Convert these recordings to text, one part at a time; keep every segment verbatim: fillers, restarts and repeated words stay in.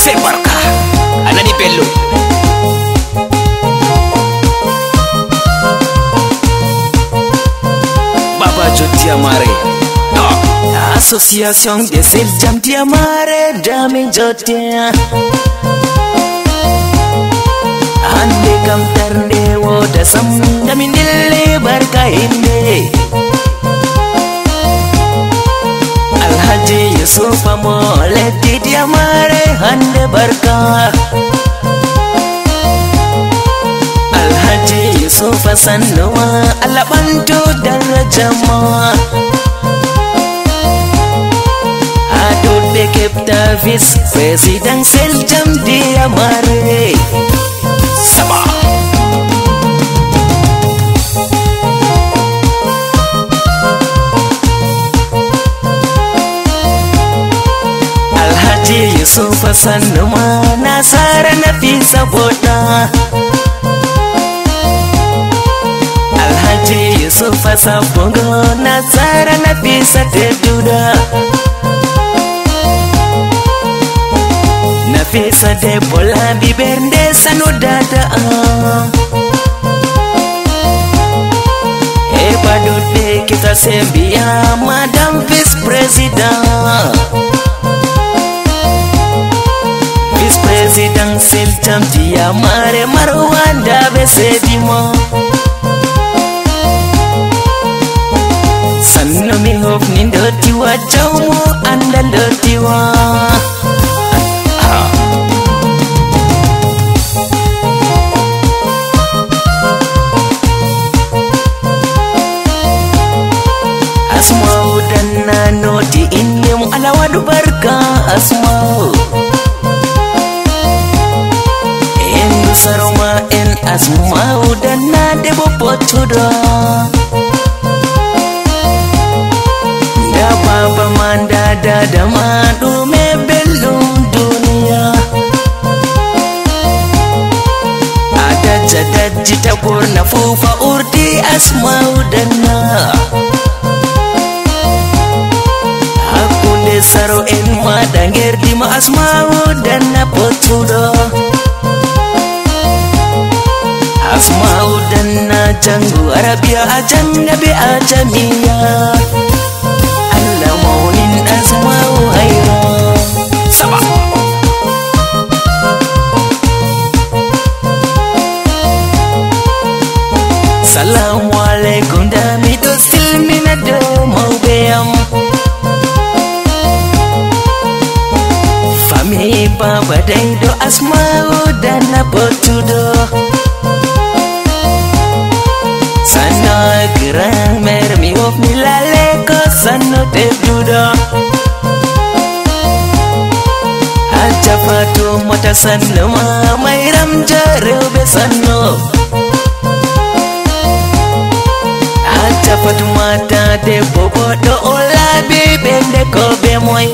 Sey barka. A nani bello. Baba Jottiya Mare. Association des Sel Jam Diamare Dami Jottiya. Hande kam tarnde woda sam, dami ndille barka inde. Alhaji Yusufa mo leddi Diamare hande barka. Alhaji Yusufa sannuma, Allah ɓantu daraja ma. Ha duɗe keɓta vice présidentiel Jam Diamare. Saba. Alhaji Yusufa sannuma, Nasara Nafisa bota. Alhaji Yusufa sabbungo, Nasara Nafisa tedduda. Nafisa debbo laaɓi ɓernde, sanu dada am. E baɗuɗe kita sembiya, Madame Vice Président. Vice Président Sel Jam Diamare Marwa Ndabe Sedimo. Sannu mi hofni ndottiwa, jawmu andal ndottiwa. Asma'u danna noti inde mo, Allah waɗu barka Asma'u. Endu saroma en Asma'u danna debbo pottuɗo. Nda baba ma, nda dada ma, ɗume belɗum duniya. A dajja dajji ta ɓorna fufa urdi Asma'u danna. Hakkunde saro en maɗa ngerdi ma Asma'u danna pottuɗo. Asma'u danna jangu Arabiya a janga be Ajamiya. Allah mawnin Asma'u hayro. Saba. Salamu alaikum, da miɗo silmina dow mawɓe am. Fami baba daido Asma'u danna pottuɗo. Sanno grand-mère mi wofni lale ko sanno tedduɗo. Hajja Fatumata sanno ma, Mairam ja rewɓe sanno. Hajja Fatumata debbo boɗɗo o laaɓi ɓernde ko be moy.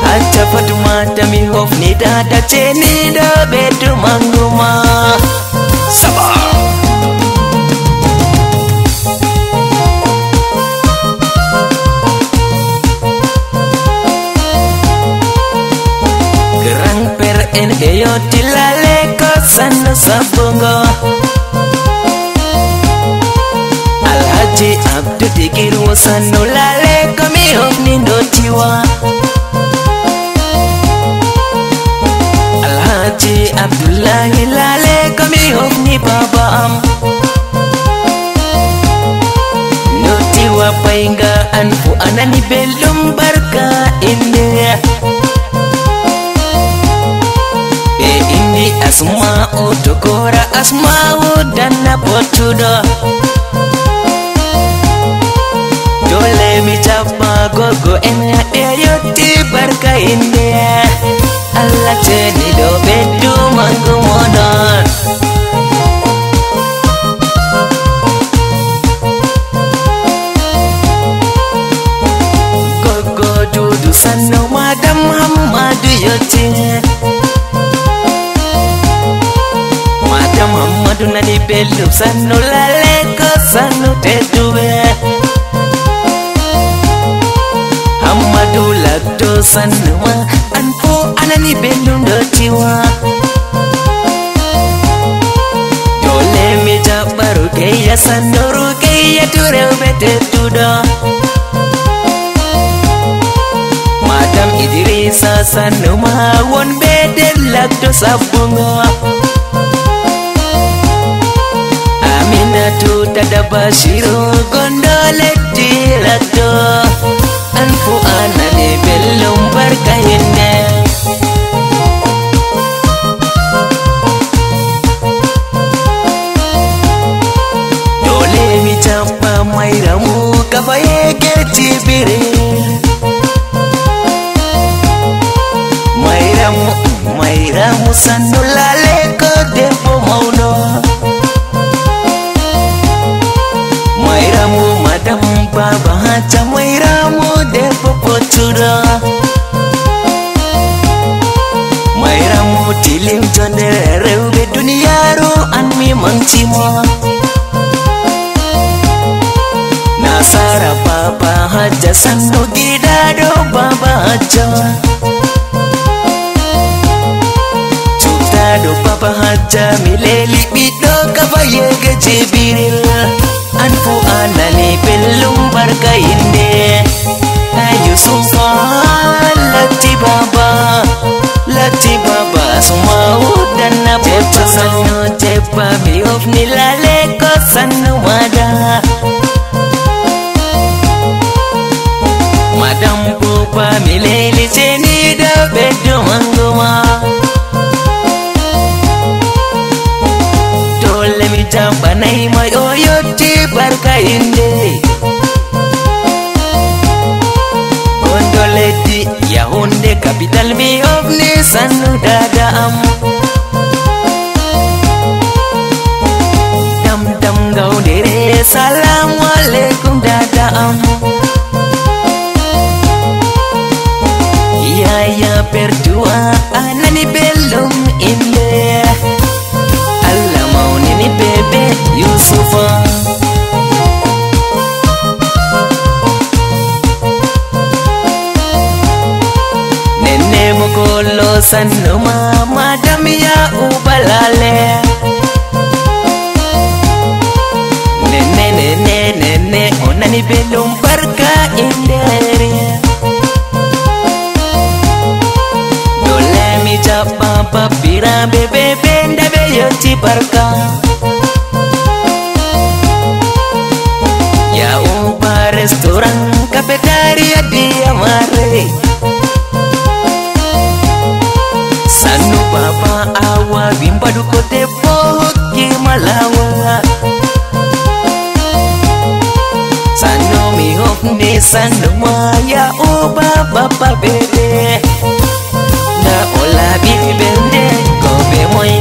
Hajja Fatumata mi hofni dada ceniɗo ɓeddu mangu ma. Saba. Grand-père en ɓe yotti lale ko sanno sabbungo. Alhaji Abdu Digirwo sanno lale ko mi hofni ndottiwa. Alhaji Abdullahi lale ko mi hofni baba am. Ndottiwa paynga an fu a nani belɗum barka inde. Ɓe indi Asma'u to kora Asma'u danna pottuɗo. Dole mi jaɓɓa gogo en ɓe yotti barka inde. Allah ceniɗo ɓeddu mangu moɗon. Goggo Dudu sanno madam Hammadu yotti. Madam Hammadu nani belɗum sanno lale ko sanno tedduɓe. Hammadu laddo Sannu ma, an fuu a nani belɗum ɗo tiwa. Dole mi jaɓɓa Rukayya Sannu, Rukayya tu rewɓe tedduɗo. Madam Idrisa Sannu ma, wonɓe Dellak to sabbungo. Aminatu Dada Bashiru, gonɗo leddi Latto. An fuu a nani belɗum, barka hinde. Dole mi jaɓɓa Mayramu, Kabaye Gerti Biri. Mayramu, Mayramu Sannu Lale ko debbo mawɗo. Mayramu madam Baba Hajja, Mayramu debbo pottuɗo. Mayramu tilimjo nder rewɓe duniyaaru, an mi manti mo. Nasara Baba Hajja Sannu, giɗaaɗo Baba Hajja. Cuɓtaaɗo Baba Hajja, mi leeli ɓiɗɗo Kabaye Gerti Biri. An fuu a nani belɗum, barka hinde. A Yusufa, latti baba, latti baba, suma udanna bocco. Sannu tebba, mi ofni Lale ko Sannu mada. Madam Buba, mi leeli ceniɗo ɓeddu mangu ma. Dole mi jaɓɓanay mo, o yotti, barka hinde. Gonɗo leddi Yaoundé, capital, mi ofni Sannu dada am. Dam dam gawdere, salamu aleykum dada am. Yaya Pertuwa, a nani belɗum inde. Allah mawnini bebe Yusufa. Nenne mo kollo Sannu ma, madam Ya'uba Lale. Nenne, nenne, nenne, o nani belɗum, barka hinde. Dole mi jaɓɓa babbiraaɓe bebe, nda ɓe yotti, barka. Ya'uba restaurant, cafeteria, Diyamare. Sannu baba, a waawi mbaɗugo debbo hokki ma laawol. Sannu mi hofni Sannu ma, Ya'uba baba bebe. Nda o laaɓi ɓernde ko be moy.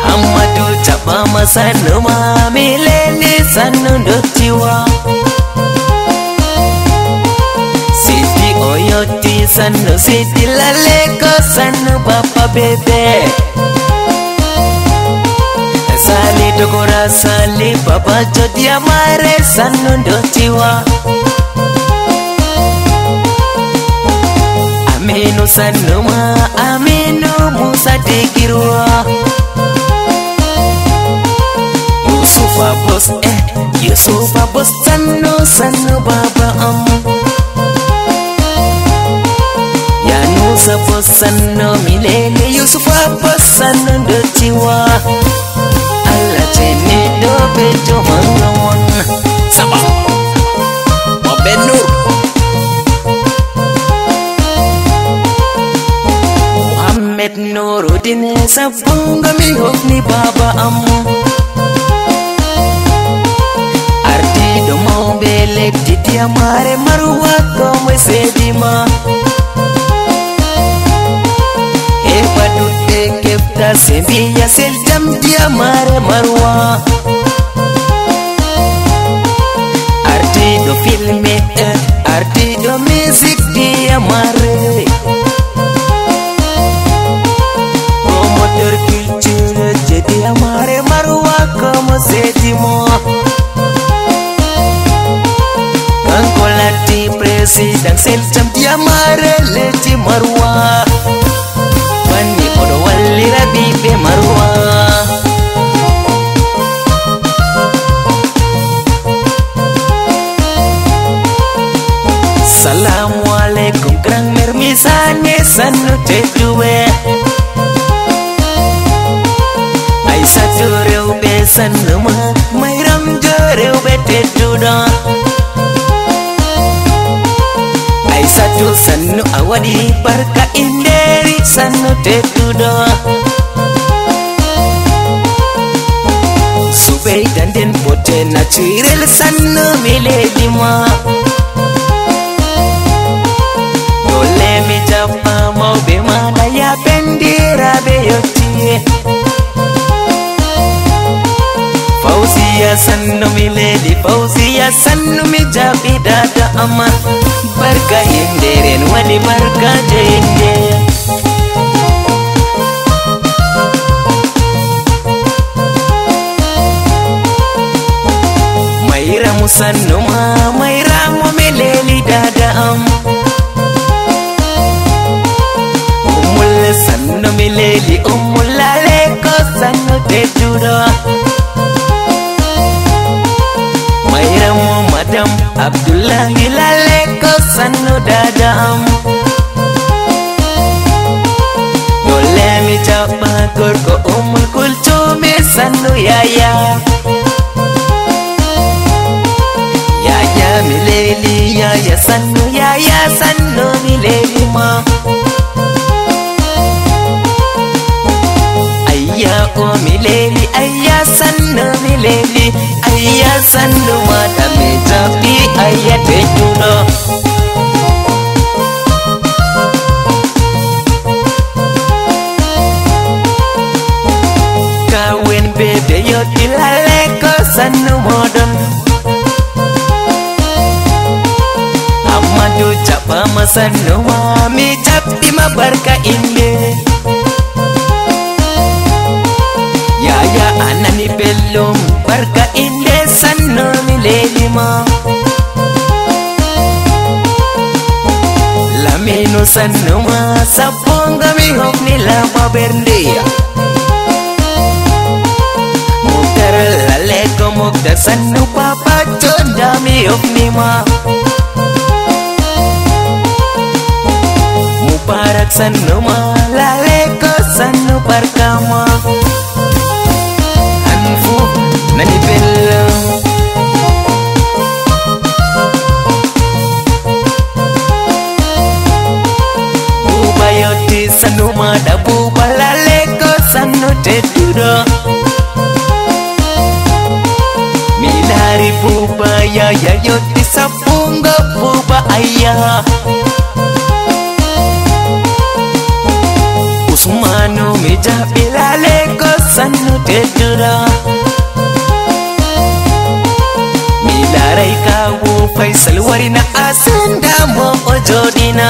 Hammadu jaɓɓaama Sannu ma, mi leeli Sannu ndottiwa. Sidi o yotti Sannu, Sidi Lale ko Sannu baba bebe. Sali dogora, Sali baba jo Diyamare, Sannu ndottiwa. Aminu Sannu ma, Aminu Musa Digirwa. Yusufa Boss, eh, Yusufa Boss, Sannu, Sannu baba am. Yanusa Boss, Sannu mi leeli, Yusufa Boss, Sannu ndottiwa. Allah ceniɗo be jomanno mon. Saba. Mo Ben Nur. Muhammad Nuruddin Sabbungo, mi hofni baba am. Ardiɗo mawɓe leddi Diyamare Marwa, ko moy seedi ma. Heɓa ɗuɗɗe kefta, se mbiya sel jam Diyamare Marwa. Ardiɗo filme, eh, ardiɗo musique Diyamare. Promoteur culture je Diyamare Marwa, ko mo seedi mo. Sidan seltam diyamare leti Marwa. Wanni oɗo wallira ɓiɓɓe Marwa. Salamu alaikum, grand-mère Misane, sannu tedduɓe. Aysatu rewɓe sannu ma, Mayram jo rewɓe tedduɗo. Aysatu sannu a waɗi barka inderi sannu tedduɗo. Subeyda nden bote naturel sannu mi leli ma. Dole mi jaɓɓa mawɓe maɗa ya bendiraɓe yotti. Fawziya sannu mi leli, Fawziya sannu mi jaɓɓi dada ama. Barka inderen waɗi barka je inde. Mayramu sannu ma, Mayramu mi leli dada am. Ummul sannu mi leli, Ummul lale ko sannu tedduɗo. Mayramu madam Abdullahi lale ko sannu dada am. Dole mi jaɓɓa gorko Ummul Kultumi sannu yaya. Yaya mi leli, yaya sannu, yaya sannu mi leli ma. Ayya o mi leli, ayya sannu mi leli, ayya sannu ma da mi jaɓɓi, ayya tedduɗo. Kawen bebe yotti lale ko sannu moɗon. Ammadu jaɓɓama sannu ma, mi jaɓɓima barka inde. Yaya a nani belɗum, barka inde sannu mi leli ma. Laminu sannu ma, sabbunga mi hofni lama bernde. Muktar lale ko mukta sannu papa jonda mi hofni ma. Mubarak sannu ma, lale ko sannu barka ma. An fu nani bello. Buba yotti sannu maɗa, Buba lale ko sannu tedduɗo. Mi laari Buba yaya yotti sabbungo Buba ayya. Usmanu mi jaɓɓi lale ko sannu tedduɗo. Mi laaray kawu Faisal warina asenda mo o joɗina.